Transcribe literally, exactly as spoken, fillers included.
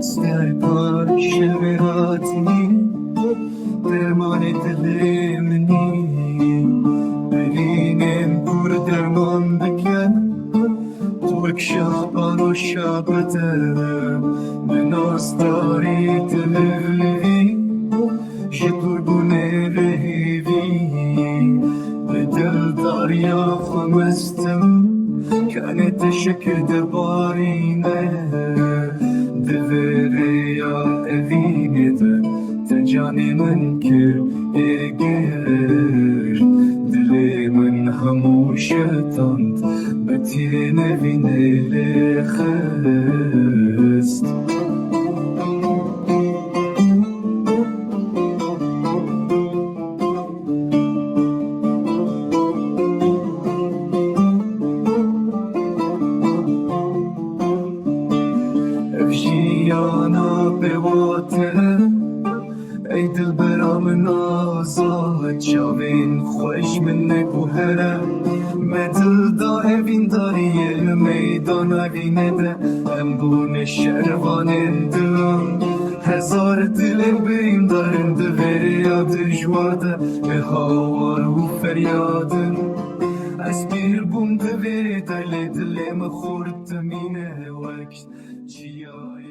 Serpar şevê hatî, dermanê dilê min î. Evînên ku derman dikin, wek şapan û şabete, bi nasdarî dilivlivî, ji dûrbûnê ve hêvî, bi dildariya xwe mestim, kanê te şekir dibarîne. Di vê rêya evînê de te canê min kir êgir. Dilê min hemû şetand, bi tîrê nevînê lê xist. Ev jiyana pêwate, ey dilbera min azad, çavên xwe ji min neguhere. Me dil da evîndariyê li meydana vîne de, em bûne şervanên dilan. Hezar dilên birîndar in di vê rêya dijwar de, bi hawar û feryadin. Ez pîr bûm di vê rê de, lê dilê min xurt dimîne wek çiyayê.